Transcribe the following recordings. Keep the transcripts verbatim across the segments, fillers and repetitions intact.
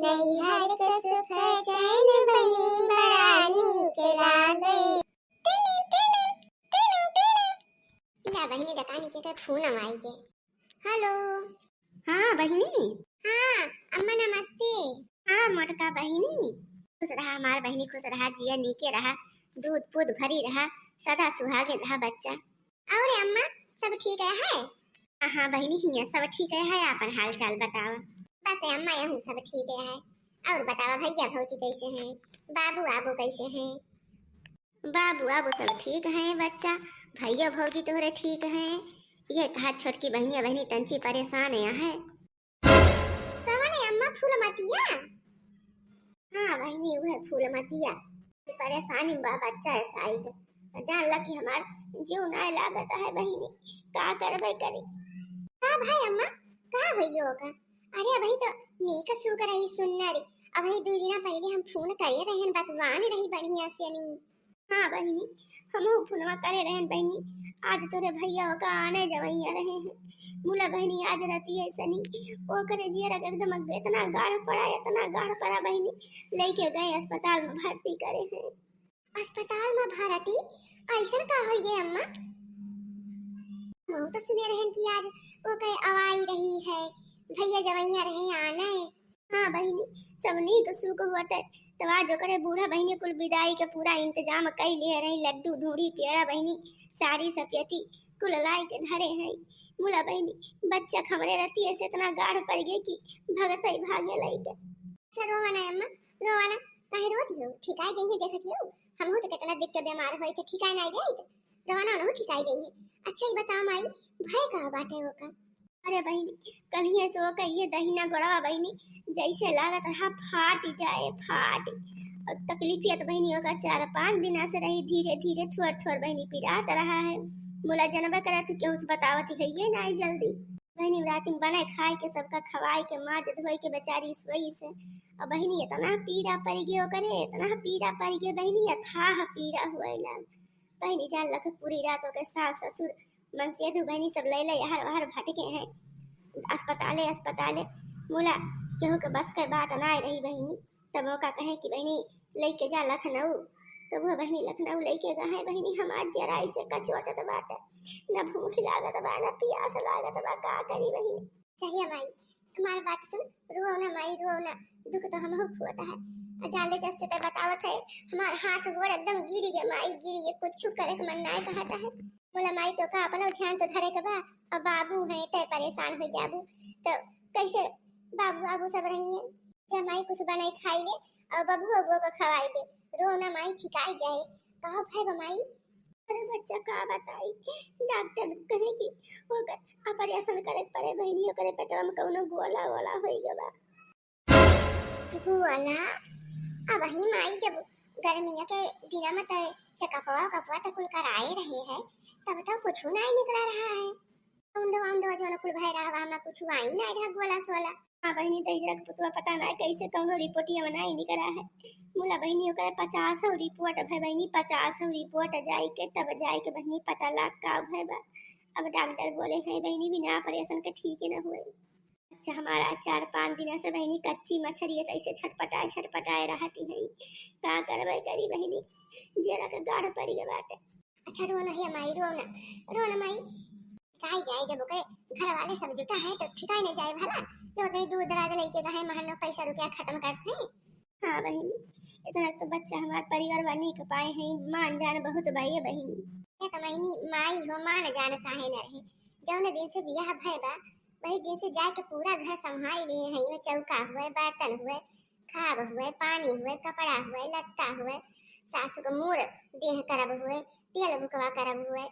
नैहर के सुख चैन बहिनी बड़ा नीक लागे। टिनिन, टिनिन, टिनिन, टिनिन। ला बहिनी, दकानी के, के फोन आई के। हेलो। हाँ बहिनी। हाँ अम्मा, नमस्ते। हाँ मोटका बहिनी, खुश रहा हमार बहिनी, खुश रहा, जिया नीके रहा, दूध पूत भरी रहा, सदा सुहागिन रहा बच्चा। और अम्मा, सब ठीक है? हाँ, हाँ बहिनी, हियाँ सब ठीक है, है आपन हाल चाल बतावा। बस अम्मा, यहूँ सब ठीक है। और बतावा, भैया भौजी कैसे हैं, बाबू आबू कैसे हैं? बाबू आबू सब ठीक हैं बच्चा, भैया भौजी तोहरे ठीक हैं। ये तहार छोटकी बहिनिया बहिनी तंची परेशान है। कवन है अम्मा, फूलमतिया? हाँ बहिनी, उहे फूलमतिया। परेशानी बा बच्चा है साइत। जान ला कि हमार जीव नाय लागत है बहिनी, का करबे करी। का भाई अम्मा, का भइयो का? अरे अबही तो नीक सूक रही सुन्नरी, अबही दू दिना पहिले हम फोन करे रहन, बतवान रही बढ़िया से नी। हाँ बहिनी, हमहू फोनवा करे रहन बहिनी, आज तोरे भैया का आने जवैया रहे हैं। मुला बहिनी, आज रतिया सनी ओकरे जियरा के एकदम इतना गाढ़ पड़ा, इतना गाढ़ पड़ा बहिनी, लइके गए अस्पताल में भर्ती करे हैं। अस्पताल में भर्ती? ऐसन का होइ गए अम्मा? हमहू तो सुने रहन कि आज ओके अवाई रही है, भैया जवैया रहे आने। हाँ बहिनी, सब नीक सूक होत है। तब आज ओकरे बूढ़ा बहिनी कुल विदाई के पूरा इंतजाम कई लिहे रही, लड्डू, ढूंढी, पेड़ा बहिनी, साड़ी, सफेती कुल लाई के धरे हैं। मुला बहिनी, बच्चा हमरे रतिये से इतना गाढ़ पड़ गए कि भगत ही भागे लइके। अच्छा रोवा ना अम्मा, रोवा ना, काहे रोवत हो? ठिकाई जइहे, देखत हो, हमहू तो कितना दिख के बीमार होई थे, ठिकाई ना जाई तो रोवा ना, उनहू ठिकाई जइहे। अच्छा ये बताओ माई, भय का बाटे ओका? अरे बहिनी, कलिये से ओके ये दहिना गोड़वा बहिनी, जैसे लागत रहा फाट जाए, फाट। और तकलीफिया तो बहिनी ओका चार पाँच दिना से रही, धीरे धीरे थोड़ थोड़ बहिनी पिरात रहा है। मुला जनबे करे तू केहू से बतावत है ये ना जल्दी। बहिनी रात में बनाए खाए के सबका खवाए के माज धोए के बेचारी सोई से। और बहिनी इतना पीरा पड़ गए ओकरे, इतना पीरा पड़ गए बहिनी, अथाह पीरा हुए लाग। बहिनी जान लख पूरी रात ओके सास ससुर मनसेधु बहिनी सब लैले यहर वहर भटके हैं अस्पताले अस्पताले। मुला केहू के बस के बात ना रही बहिनी, तब ओका कहे कि बहिनी लइके जा लखनऊ। तब वह बहिनी लखनऊ लइके गए हैं बहिनी, हमार जरा ऐसे कचोटत बाटे, न भूख लागत बा न पियास लागत बा, का करी बहिनी? सही है माई, हमार बात सुन, रो ना माई, रो ना, दुख तो हमहू होता है। आ जान ले जब से ते बतावत है, हमार हाथ गोड़ एकदम गिरी गए माई, गिरी गए, कुछ करे के मन नाय कहता है। बोला माई तो का अपनो ध्यान तो धरे के बा, अब बाबू है ते परेशान हो जाबू, तो कैसे बाबू बाबू सब रही है? जा माई कुछ बनाई खाई ले, और बबुआ को खवाई दे, रो ना माई, ठिकाई जाए। कहो भाई बा माई, अरे बच्चा का बताई, डॉक्टर कहे कि ओकर ऑपरेशन करे के पड़े बहिनी, ओकरे पेटवा में कौनो गोला वोला होई गवा। गोला? अबही माई जब गर्मिया के दिना में त चेकअपवा उकअपवा त कुल कराए रहे हैं, तब तो कुछ नहीं निकला रहा है। उंडवा उंडवा जौन कुल भय रहा, हमें कुछ आई नहीं रहा गोला सोला। हाँ बहिनी, दहिजरा के पुतवा पता ना कैसे कौनो रिपोर्टिया में नहीं निकला है। मुला बहिनी ओकरे पचास रिपोर्ट भय बहिनी, पचास रिपोर्ट जाई के तब जाई के बहिनी पता लाग का भय बा। अब डॉक्टर बोले हैं बहिनी बिना ऑपरेशन के ठीक ही ना हुए। अच्छा हमारा चार पाँच दिन से बहिनी कच्ची मछरी है, ऐसे छटपटाए छटपटाए रहती है, का करबे करी बहिनी, जेरा के गाढ़ पड़ गए बाटे। अच्छा रो ना हे माई, रो ना, रो ना माई। काई जाए जब ओकरे घर वाले सब जुटा है तो ठिकाए नहीं जाए भला, तो कहीं दूर दराज लेके गए महनो पैसा रुपया खत्म करते हैं। हाँ बहिनी, इतना तो बच्चा हमार परिवार वानी के पाए हैं, मान जान बहुत बा ये बहिनी। ये तो मैनी माई हो, मान जान काहे न रहे, जौन दिन से बियाह भय बा वही दिन से जाके पूरा घर संभाल लिए हैं। ये चौका हुए, बर्तन हुए, खाब हुए, पानी हुए, कपड़ा हुए, लत्ता हुए, सासू के मूर देह करब हुए, तेल बुकवा करब हुए,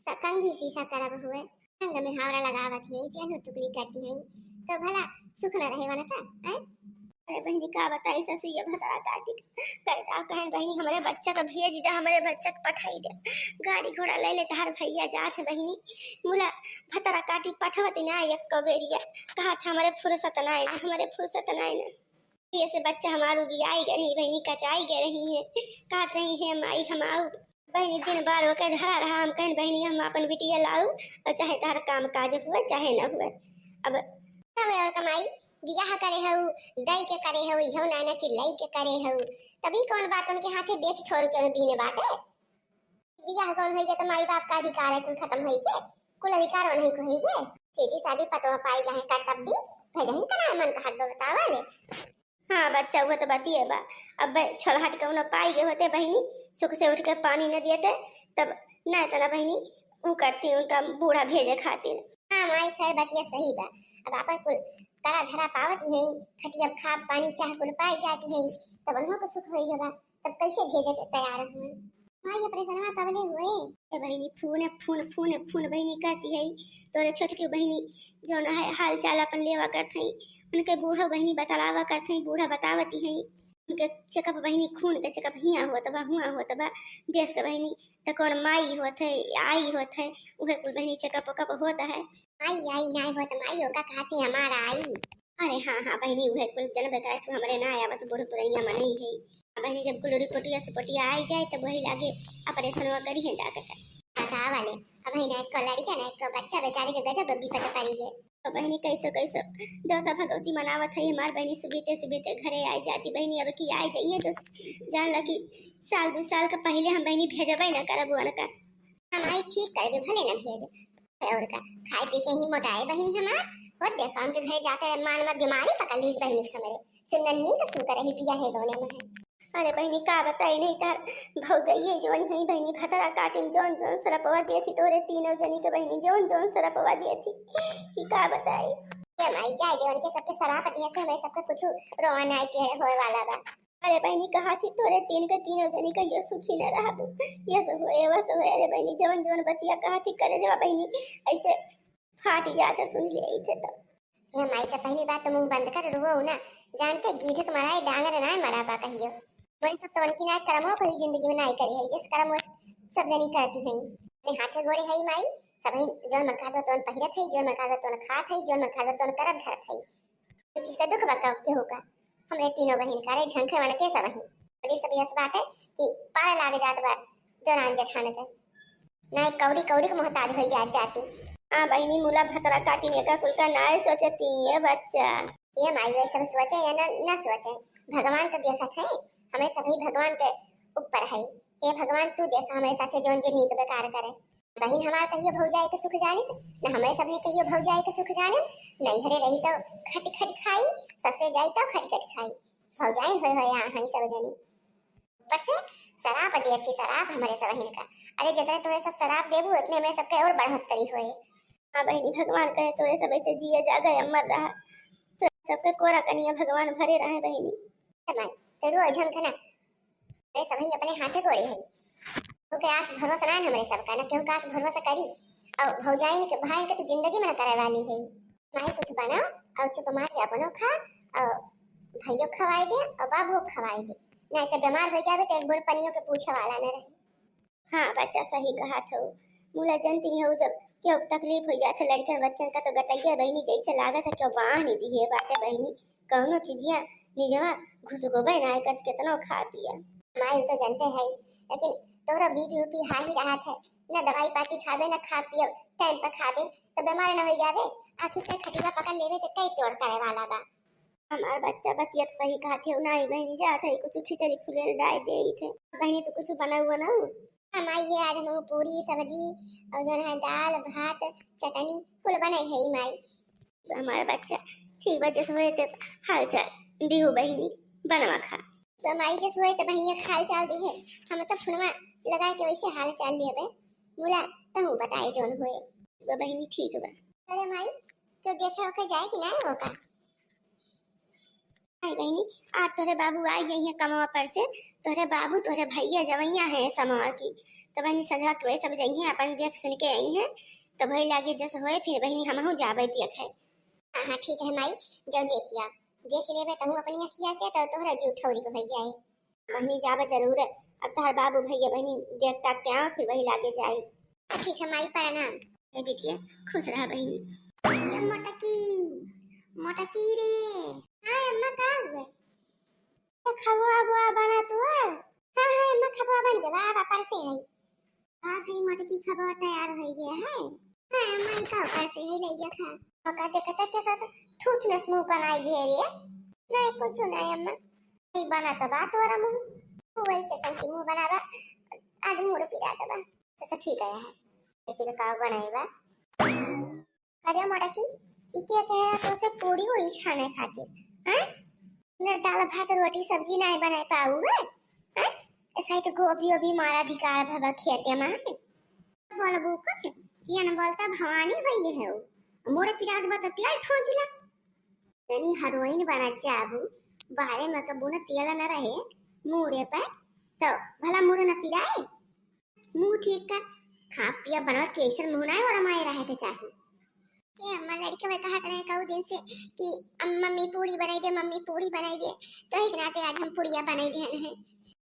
स-, कंघी सीसा करब हुए, रंग में हावड़ा लगावत है, सेनु टुकड़ी करती है, तो भला सुख न रहे वनता, हैं? अरे बहिनी का बताई ससुइया भतरा काटी के, का कहन बहिनी हमरे बच्चा का भेज दे, हमरे बच्चा का पठाई दे, गाड़ी घोड़ा ले ले तहार भैया जात है बहिनी, मुला भतरा काटी पठवत ना एक कबेरिया, कहा था हमरे फुर्सत ना है, हमरे फुर्सत ना है ना। ये से बच्चा हमार उबियाई गए रही बहिनी, कचाई गए रही है, कहत रही है माई हम आऊ। बहिनी दिन बार ओके धरा रहा, हम कहन बहिनी हम अपन बिटिया लाऊ, और चाहे तहार काम काज हुए चाहे न हुए। अब तब और कमाई बियाह करे हऊ, दई के करे हऊ, इहो ना ना कि लई के करे हऊ। तभी कौन बात उनके हाथे बेच थोर के दीने बाटे। बियाह कौन होई गया तो माई बाप का अधिकार है, कुल खत्म होई के, कुल अधिकार वही को होई गए। सीधी सादी पतोह पाई गए हैं, कर्तव्य भजन तना मन का हाथ बतावा ले। हाँ बच्चा, वो तो बतिए बा। अब छोलहट के उन्हें पाई गए होते बहिनी, सुख से उठ के पानी न देते, तब न इतना बहिनी ऊ करती उनका बूढ़ा भेजे खातिर। हाँ माई, खैर बतिया सही बा। अब आपन कुल करा धरा पावत ही हैं, खटिया खा पानी चाह कुल पाई जाती हैं, तब उन्हों को सुख होई गवा, तब कैसे भेजे के तैयार हुए? माई, ऑपरेशनवा कबले हुए? ए बहिनी, फोन, फोन, फोन, फोन बहिनी करती है। तोरे छोटकी बहिनी जौन है हाल चाल अपन लेवा करत है, उनके बूढ़ा बहिनी बतलावा करत है, बूढ़ा बतावती है। उनके चेकअप बहिनी, खून के चेकअप हियाँ होत बा, हुआँ होत बा, देश के बहिनी, त कौन माई होत है, आई होत है, उहे कुल बहिनी चेकअप वेकअप होत है। आई, आई नाय होत माई, ओका कहती हमारा आई। अरे हाँ, हाँ बहिनी, उहे कुल जनबे करे, तू हमरे ना आवत बूढ़ पुरैया मनई है। आ बहिनी, जब कुल रिपोर्टिया सिपोर्टिया आई जाए, तब वही लागे ऑपरेशनवा करी है डॉक्टर। बतावा ले, अब ही ना एक लड़का ना एक बच्चा बेचारे के गजब विपत पड़ी गए। तो बहिनी, कैसो कैसो देवता भगवती मनावत है हमार बहिनी, सुबीते सुबीते घरे आई जाती बहिनी। अब की आई जाइए तो जान ला कि साल दो साल के पहले हम बहिनी भेजबे ना करब उनका। हम आई ठीक कर दे, भले ना भेज। और का, खाए पी के ही मोटाए बहिनी हमार। हो देखा उनके घरे जाते मान में बीमारी पकड़ ली बहिनी हमरे। सुनन नी तो सुकर रही बिया है गौने में है। अरे बहिनी, का बताई, नहीं तार भौजइये जवन है बहिनी, भतरा काटिन जौन जौन सरपवा देती तोरे तीनों जनी के बहिनी, जौन जौन सरपवा देती, कि का बताई। ये माई जाए देवन के सबके सराप दिया से हमें सबके कुछ रोवा नाई टेढ़ होए वाला बा। अरे बहिनी, कहा थी तोरे तीन के तीनों जनी कहियो सुखी न रहबू, ये सब होए, वो सब होए। अरे बहिनी, जवन जवन बतिया कहा थी करे जवा बहिनी, ऐसे फाट जात सुन ले थे तब। ये माई के पहली बात तो मुंह बंद कर रोवो ना, जान के गीधक मराए डांगर ना मरा बा कहियो। मोरे सब तो उनकी ना करमो कोई जिंदगी में नाई करी है, जिस करम वो सब जनी करती हैं। अपने हाथे गोड़े है माई, सब ही जौन मन खात बा तौन पहिरत है, जौन मन खात बा तौन खात है, जौन मन खात बा तौन करत धरत है। कुछ का दुख बा का केहू का? हमरे तीनों बहिन का रे झंखे वाले के सब ही। बड़ी सब यस बात है कि पाले लागे जात बा दौरान जेठान के। ना एक कौड़ी कौड़ी के मोहताज होई जात जाती। हाँ बहिनी, मुला भतरा काटी ने का कुल का नाय सोचती है बच्चा। ये माई ये सब सोचे या ना, ना सोचे, भगवान तो देखत है, हमरे सभी भगवान के ऊपर है। हे भगवान, तू देख हमरे साथे जौन जे नीक बेकार करे। बहिन हमार कहियो भौजाई के सुख जानिस, न हमरे सभी कहियो भौजाई के सुख जाने। नैहरे रही तो खट खट खाई, ससुरे जाई तो खट खट खाई। भौजाई होए होए यहाँ हई सब जनी। ऊपर से शराब दिया थी, शराब हमरे सब बहिन का। अरे जितने तोरे सब शराब देबू उतने हमरे सबके और बढ़ोतरी होए। हाँ बहिनी, भगवान करे तोरे सब ऐसे जिए जागे अमर रहा, तोरे सबके कोरा कनिया भगवान भरे रहे बहिनी। माई, तो रोज हम खाना, अरे सभी अपने हाथे गोड़े है। केहू के आस भरोसा ना है हमरे सबका, ना केहू के आस भरोसा करी। और भौजाइन के, भाई के तो जिंदगी में ना करे वाली है। माई कुछ बनाओ और चुप मार के अपनो खा और भैयो खवाए दे और बाबू खवाए दे। नहीं तो बीमार हो जावे तो एक बोल पनियो के पूछे वाला न रहे। हाँ बच्चा, सही कहा थो। मुला जनती हो जब केहू के तकलीफ हो जात है लड़कन बच्चन का तो गटैया बहिनी जैसे लागत है केहू बांध दिए बाटे बहिनी। कौनो चीजिया निजवा घुसगोबे ना करत, केतनो खा पिया। माई तो जानते है, लेकिन तोरा बीपी उपी हाई रहत है, ना दवाई पाती खाबे ना खा पिए टाइम पर खाबे तो बीमार ना हो जाबे। आखिर से खटिया पकड़ लेबे तो कई तोड़ करे वाला बा। हमार बच्चा बतियत सही कहत है, नाई बहिनी जात है कुछ खिचड़ी फुलेल डाल दे थे। बहिनी तू कुछ बनाऊ बनाऊ। हाँ माई, ये आज हम पूरी सब्जी और जो है दाल भात चटनी कुल बनाई है माई। हमार बच्चा ठीक बा, जस होए ते हाल चाल दिहु बहिनी बनवा खा। तो माई जस होए तो बहिनिया हाल चाल दी है, हम तो फोनवा लगाए के वैसे हाल चाल लिए बे। मुला तहू बताए जौन होए। बा बहिनी ठीक बा। अरे माई, तो देखे ओके जाए कि ना होगा? आई बहिनी, आज तोहरे बाबू आ गई हैं कमवा पर से। तोहरे बाबू तोहरे भैया जवैया हैं समवा की। तो बहिनी सजवा के वही सब जइहें, अपन देख सुन के आई हैं। तो भाई लागे जस होए फिर बहिनी हमहू जाबे देखे। हाँ हाँ ठीक है माई, जाओ देखिया, देख लेबे तहू अपनी अखिया से तो तोहरा जीव ठौरी को भई जाए। बहिनी जाबे जरूर है, अब तोहर बाबू भैया बहिनी देख ताक के आओ फिर वही लागे जाए। ठीक है माई प्रणाम। हे बिटिया खुश रहा बहिनी। ये मोटकी, मोटकी रे। हाँ अम्मा का हुए? तो खबुआ बुआ बना तू है? हाँ हाँ अम्मा खबुआ बन गया, बाबा पर से है। का भाई मोटकी खबुआ तैयार हो गया है? हाँ अम्मा ई का ऊपर से है ले जा खा। ओका देखते के साथ थूथनस मुँह बनाई दे रे। नहीं कुछ नहीं अम्मा, नहीं बना तो बात हो रहा मुँह, वही से तंकी मुँह बनावा, आज मूड पिरात बा। तो, तो ठीक है, लेकिन का बनाई बा? अरे मोटकी, ई के कहे रहा तोसे पूरी उरी छाने खातिर, हैं? न दाल भात रोटी सब्जी नाय बनाए पाऊ है, हैं? ऐसा ही तो गोभी ओभी मारा अधिकार भवा खेते में है। बोलबू कुछ, किया न बोलता भवानी भई है वो। मोरे पिरात बा तो तेल ठोकिला। तनी हीरोइन बनत जाबू, बारे में कबू न तेल न रहे मूड़े पे, तो भला मूड़ न पिराए? मुँह ठीक कर, खा पिया बनवा के ऐसन मुँह ना और माए रहे के चाही। ए अम्मा, लड़के में कहत रहे कऊ दिन से कि "अम, मम्मी पूरी बनाई दे, मम्मी पूरी बनाई दे", तो एक नाते आज हम पूरिया बनाई दे हैं।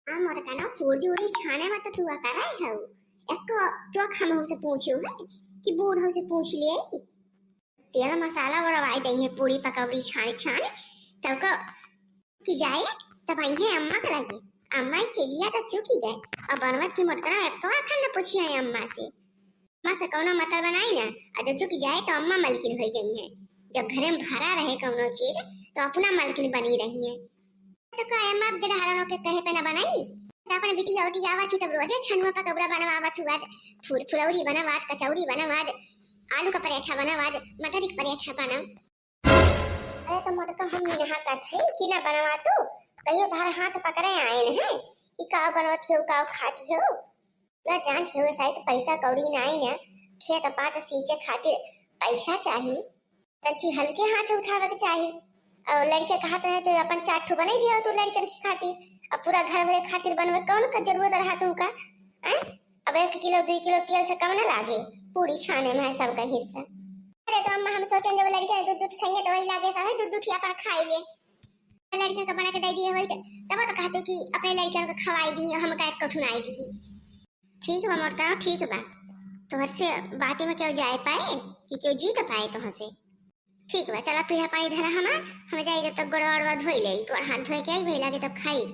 आ मोटका ना पूरी उरी छाने में तो तू अकराए हऊ। एको टोक हम से पूछू है कि बूढ़ से पूछ ले। तेल मसाला और रवाई दई है पूरी पकौड़ी छान छान, तब को कि जाए, तब आई है अम्मा के लगे। अम्मा ही खिजिया तो चुकी गए, और बनवत की मोटकना एक तो आखन न पूछी है अम्मा से। अम्मा से कौनो मतलब बनाई ना, और जब चुकी जाए तो अम्मा मलकिन हो जाई है। जब घरे में भरा रहे कौनो चीज, तो अपना मलकिन बनी रही है। तो का अम्मा अब गिरहारनों के कहे पे ना बनाई? तो अपने बिटिया उटिया आवत ही तब रोजे छनुआ पकौड़ा बनवावत हुआ, फूल फुलौरी बनवात, कचौरी बनवात, आलू का पराठा बनवात, मटर का पराठा बना। अरे तो मोटका हम निहा कहत है कि ना बनवा तू, कहियो तार हाथ पकड़े आए हैं, ई का बनवत हो, का खाती हो? ना जानत हो, शायद पैसा कौड़ी ना आए ना, खेत पात सींचे खातिर पैसा चाही, तंची हल्के हाथ उठावे के चाही। और लड़के कहत रहे तो अपन चार ठो बनाई दिया तू लड़कन के खातिर, अब पूरा घर भरे खातिर बनवे कौन का जरूरत रहा तुमका? हैं? अब एक किलो, दो किलो तेल से कम ना लागे, पूरी छाने में है सबका हिस्सा। अरे तो अम्मा हम सोचें जब लड़के दूध दूध खाइए तो वही लागे सब है दूध दूध अपन खाई ले। लड़कियों का बना के दे दिए होई तो तब तो कहते कि अपने लड़कियों को खवाई दी, हम का एक कठुनाई दी। ठीक बा मोटका, ठीक बा, तोहर से बातें में क्यों जाए पाए कि क्यों जीत पाए तोहर से। ठीक बा, चला पीढ़ा पानी धरा हमार, हम जाई जब तक गोड़वा ओड़वा धोई ले, गोड़ हाथ धोए के आई, वही लागे तब खाई।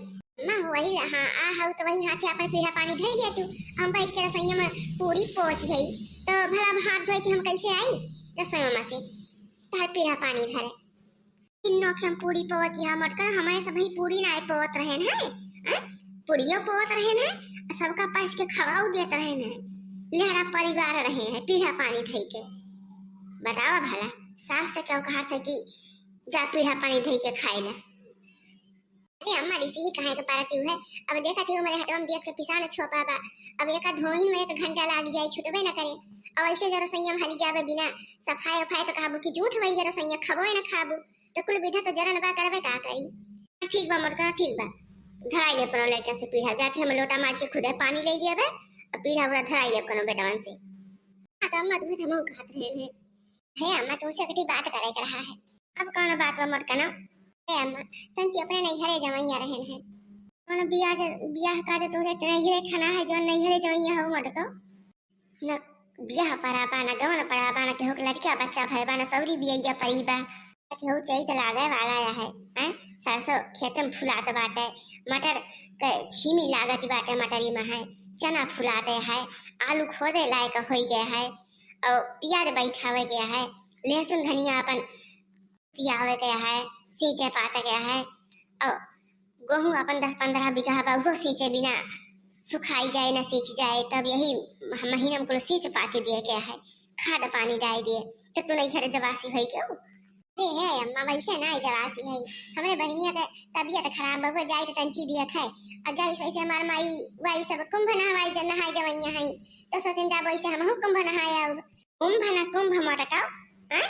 ना हो वही ला, हाँ, आ हऊ तो वही हाथे अपन पीढ़ा पानी धोई लिया तू, हम बैठ के रसोईया में पूरी पोत है, तो भला हम हाथ धोए के हम कैसे आई रसोईया में से, तार पीढ़ा पानी धरे। तीनों के हम पूरी पोत यहाँ मटकर, हमारे सब ही पूरी ना पोत रहे हैं, हैं? पूरियो पोत रहे हैं, सबका परस के खवाऊ देत रहे हैं, लेहड़ा परिवार रहे हैं, पीढ़ा पानी धई के। बतावा भला, सास से क्यों कहा था कि जा पीढ़ा पानी धई के खाए ला? अरे अम्मा, रिसी ही कहाँ के पारती है? अब देखा थी, हमारे हटवा में देश के पिसान छोपा बा, अब एका धोइन में एक घंटा लाग जाए, छुटबे न करे। अब ऐसे जब रसोईया में हाली जाबे बिना सफाई उफाई, तो कहबू कि झूठ वही है, रसोईया खबो न खाबू, तो कुल विधा तो जरन बा, करबे का करी? ठीक बा मोटका, ठीक बा, धराई ले कोनो लड़का से पीढ़ा, जाती हम लोटा माज के खुदे पानी ले लिया बे, अब पीढ़ा उड़ा धराई ले कोनो बेटवन से। हाँ, तो अम्मा, तुम्हें तो मुँह कहत रहे हैं। हे अम्मा, तुमसे एकठी बात करे के रहा है। अब कौन बात बा मोटका ना? हे अम्मा, तंची अपने नैहरे जवैया रहन है। कौन बियाह दे, बियाह का दे तोहरे नैहरे ठाना है, जौन नैहरे जवैया हो मोटका? न बियाह पड़ा बा, न गवन पड़ा बा, न केहू के लड़का बच्चा भय बा, न सौरी बियैया पड़ी बा। केहू चैत लागे वाला है, हैं? सरसों खेते में फुलात बाटे, मटर के छीमी लागत बाटे, मटरी में है, चना फुलाते है, आलू खोदे लायक होई गया है, और प्याज बैठावे गया है, लहसुन धनिया अपन पियावे के है, सींचे पाते के है, और गोहूँ अपन दस पन्द्रह बीघा बा, उहो सींचे बिना सुखाई जाए, ना सींच जाए, तब यही महीना में कुल सींच पाती दिए के है, खाद पानी डाल दिए, तो तू नहीं घर जवासी होई के हो? अरे हे अम्मा, वैसे ना जवासी है, हमरे बहनिया के तबीयत खराब बा, वो जाए तो तंची दिए खाए, और जाए से ऐसे हमार माई वाई सब कुंभ नहवाई ज-, नहाए जवैया है, तो सोचन जाबो ऐसे हमहू कुंभ नहाए आउब। कुंभ न कुंभ मोटका, हाँ?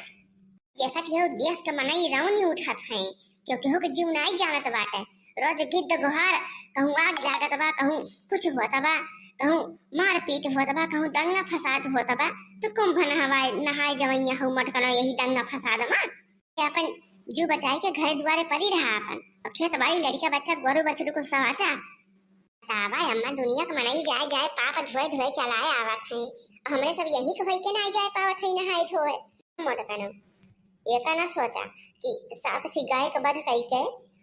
देखत हो देश के मनई रौनी उठत हैं, क्योंकि हो के जीव नाई जानत बाटे। रोज गिद्ध गोहार, कहूँ आग लागत बा, कहूँ कुछ होत बा, कहूँ मारपीट होत बा, कहूँ दंगा फसाद होत बा, तो कुंभ नहवाए, नहाए जवैया हो मोटकनो यही दंगा फसाद में। ये अपन जीव बचाए के घरे दुआरे पड़ी रहा अपन, और खेत बाड़ी लड़का बच्चा गोरू बछरू कुल सवाचा। बतावा अम्मा, दुनिया के मनई जाए जाए पाप धोए धोए चलाए आवत हैं, हमरे सब यही के होई के ना जाए पावत है नहाए धोए। मोटकनो, एका ना सोचा कि सात ठी गाय के वध कई के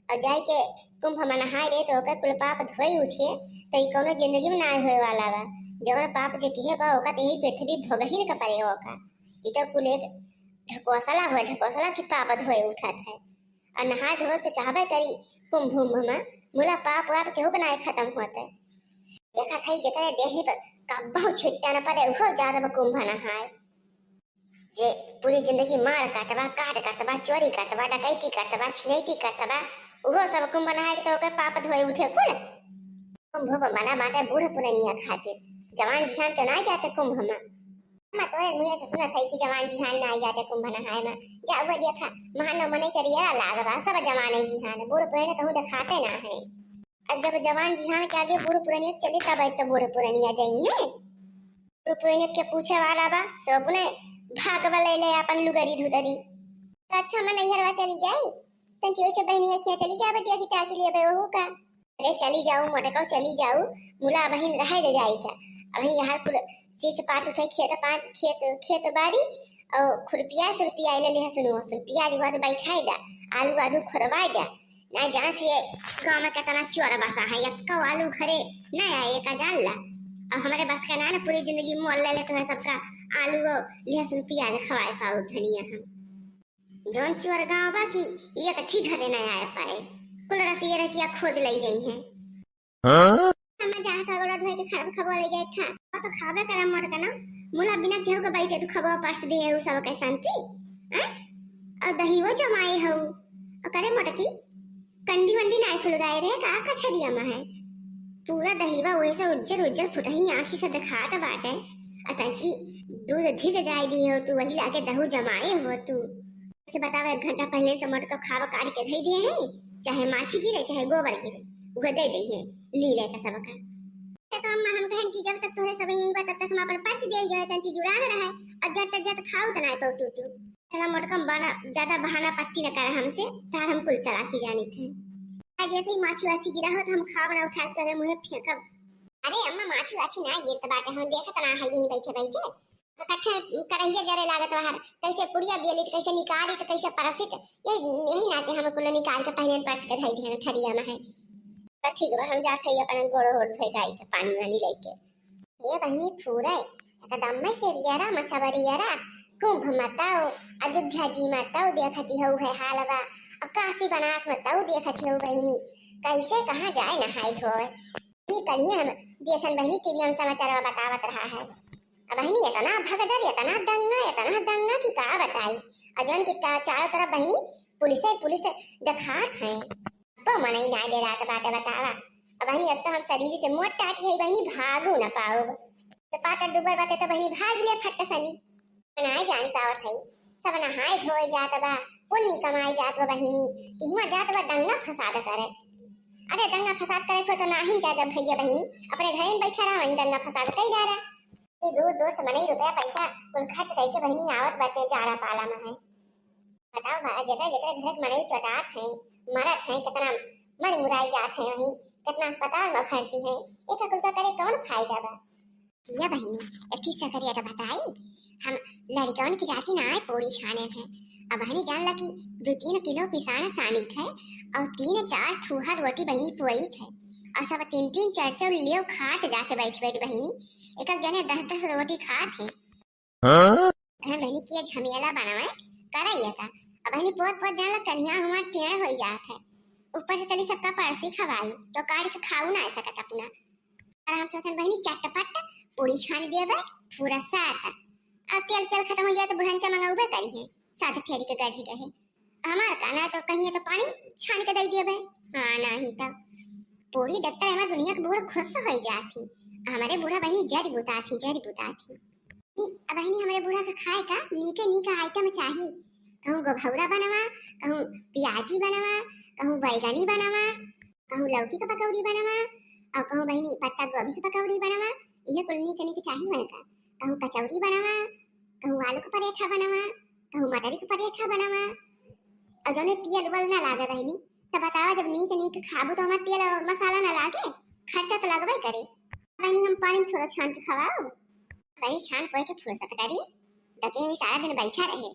और जाए के कुंभ में नहाए ले तो ओकर कुल पाप धोए उठिए, तो ई कौनो जिंदगी में ना होए वाला बा। जवन पाप जे किहे बा ओका तो यही पृथ्वी भोगहिन के पड़े ओका। ई तो कुल एक ढकोसला हुए, ढकोसला की पाप धोए उठत है। और नहाए धोए तो चाहबे करी कुंभ उंभ में, मुला पाप वाप केहू के नाय खत्म होते। देखत है जेकरे देही पर कब्बहु छिट्टा न पड़े, उहो जात बा कुंभ नहाए। जे पूरी जिंदगी मार काटबा, काट काटबा, चोरी काटबा, डकैती काटबा, छिनैती काटबा, उहो सब कुंभ नहाए के तो ओकर पाप धोए उठे कुल। कुंभ बना बाटे बूढ़ पुरनिया खातिर, जवान जिहान के ना जाते कुंभ में। हम तोरे मुँहे से सुनत है कि जवान जिहान ना जाते कुंभ नहाए में। जा वो देखा, महान मनई करिया लागबा, सब जवान है जिहान, बूढ़ पुरनिया कहूँ देखाते ना है। अब जब जवान जिहान के आगे बूढ़ पुरनिया चली, तब तो बूढ़ पुरनिया जाइए। बूढ़ पुरनिया के पूछे वाला बा, सब अपने भागवा ले ले अपन लुगरी धुतरी। तो अच्छा, हम नैहरवा चली जाई, तंची वैसे बहनिया खिया चली जा, बतिया की ताकि लिए बे वहू का। अरे चली जाऊ मोटको, चली जाऊ, मुला बहिन रहे दे जाई का। अबही यहाँ कुल चीज पात उठे, खेत पात, खेत, खेत बाड़ी, और खुरपिया सुरपिया ले लिहा सुनो, सुरपिया आज बाद बैठाए दा, आलू आलू खोरवाए दा। ना जानत ये गाँव में कितना चोर बसा है, एक्को आलू घरे ना आए का जान ला। और हमारे बस का ना, ना पूरी जिंदगी मोल ले ले तुम्हें सबका आलू और लहसुन प्याज खवाए पाऊ धनिया हम। जौन चोर गाँव बा कि एक ठी घरे ना आए पाए, कुल रतिया रतिया खोद ले जाई है। हाँ? हम जहाँ सगोरा धोए के खाना खबो ले जाए खा, और तो खाबे करा मोर का ना, मुला बिना केहू के बैठे तू खबो परस दे उ सब के शांति, हैं? और दहियो जमाए हऊ, और करे मोटकी, कंडी वंडी नाय सुलगाए रहे का कछरिया में है? पूरा दहिवा वही से उज्जर उज्जर फुटही आँखी से दिखात बाटे। अतंची दूध धिक जाए दिए हो तू, वही लागे दहू जमाए हो तू। से बतावा, एक घंटा पहले से मोटका खावा काढ़ के धई दिए हैं, चाहे माछी गिरे चाहे गोबर गिरे, वो दे दे है, ली ले का सबका। तो अम्मा हम कहन कि जब तक तोहरे सब यही बा तब तक हम अपन परस दे जाए, तंची जुड़ान रहे, और जट तक जट खाऊ तो ना पाऊ तू तू। चला मोटकम बना, ज्यादा बहाना पट्टी न करे हमसे, तार हम कुल चला की जानी थे। आ जैसे ही माछी वाछी गिरा हो तो हम खाब ना उठा के तोरे मुँहे फेंकब। अरे अम्मा, माछी वाछी ना गिरत बाटे, हम देखत ना है यहीं बैठे बैठे। कट्ठे करहिया जरे लागत बाहर, कैसे पुड़िया बेलित, कैसे निकालित, कैसे परसित, यही, यही नाते हम कुल निकाल के पहले परस के धई दिहन थरिया में है। तो ठीक बा, हम जात है अपन गोड़ ओड़ धोए के आई थे पानी वानी लेके। ये बहिनी फूरे, एकदम में से रियरा मचबरियरा, कुंभ मतौ, अयोध्या जी मतौ देखती हऊ है हाल बा, और काशी बनारस मतौ देखती हऊ बहिनी, कैसे कहाँ जाए नहाए धोए। निकलिए हम देखन बहिनी टीवी में समाचार में बतावत रहा है। अब बहिनी इतना भगदड़, इतना दंगा, इतना दंगा कि का बताई। और जौन कि का चारों तरफ बहिनी पुलिस, पुलिस देखात है। तो मनई ना डेरात बाटे बतावा। अब बहिनी अब तो हम शरीर से मोट टाट है बहिनी, भागू ना पाउब। तो पातर दुबर बाटे तो बहिनी भाग ले फट सनी। ना जानी पावत है, सब नहाए धोए जात बा, पुण्य कमाए जात बा बहिनी, इहवा जात बा दंगा फसाद करे। अरे दंगा फसाद करे को तो नाहीं जात भैया बहिनी, अपने घरे में बैठा रहा वहीं दंगा फसाद कई डारा। ये दूर दूर से मनई रुपया पैसा कुल खर्च करके बहिनी आवत बाटे जाड़ा पाला में है। बताओ बा, जेकरे जेकरे घर के मनई चोटात है, मरत है, कितना मर मुराई जात है वहीं, कितना अस्पताल में भर्ती है, एक कुल का करे कौन फायदा बा? या बहिनी, एथी सकरिया तो बताई, हम लड़कवन की जाति ना आए पूरी छाने थे। अब बहिनी जान ला कि दो तीन किलो पिसान सानी थे और तीन चार थूहा रोटी बहिनी पुआई थे और सब तीन तीन चार चार लियो खात जाते बैठ बैठ बहिनी, एक एक जने दस दस रोटी खात है। हाँ? हम बहिनी किया झमेला बनावे, कराइए का। अब बहिनी पोत पोत जान ला कन्या हमार टेढ़ हो जात है, ऊपर से चली सबका परसी खवाई तो काढ़ के खाऊ ना सकत अपना। और हम सोचन बहिनी चटपट पूरी छान देबे, पूरा साथ। आ तेल तेल खत्म हो जाए तो बुढ़नचा मंगाउबे करी है, साथ फेरी के गर्जी गए। हमार का ना तो कहिए तो पानी छान के दे देबे। हाँ, नहीं तो पूरी डॉक्टर एमा दुनिया के बूढ़ खुश हो जात ही। हमारे बूढ़ा बहिनी जरी बुतात ही, जरी बुतात ही। नी, अब बहिनी हमरे बूढ़ा के खाए का नीके नीके आइटम चाही। कहूँ गोभौरा बनवा, कहूँ प्याजी बनवा, कहूँ बैगनी बनवा, कहूँ लौकी के पकौड़ी बनवा और कहूँ बहिनी पत्ता गोभी के पकौड़ी बनवा, इहे कुल नीक नीक चाही बनका। कहूँ कचौड़ी बनवा, कहूँ आलू के परेठा बनवा, कहूँ मटरी के परेठा बनवा। और जौने तेल उबल ना लागे बहिनी, तब बतावा जब नीक नीक खाबू तो हमार तेल और मसाला ना लागे, खर्चा तो लगबे करे। बहिनी हम पानी में थोड़ा छान के खवाओ, बहिनी छान पोए के फुर्सत करी, डके ही सारा दिन बैठा रहे।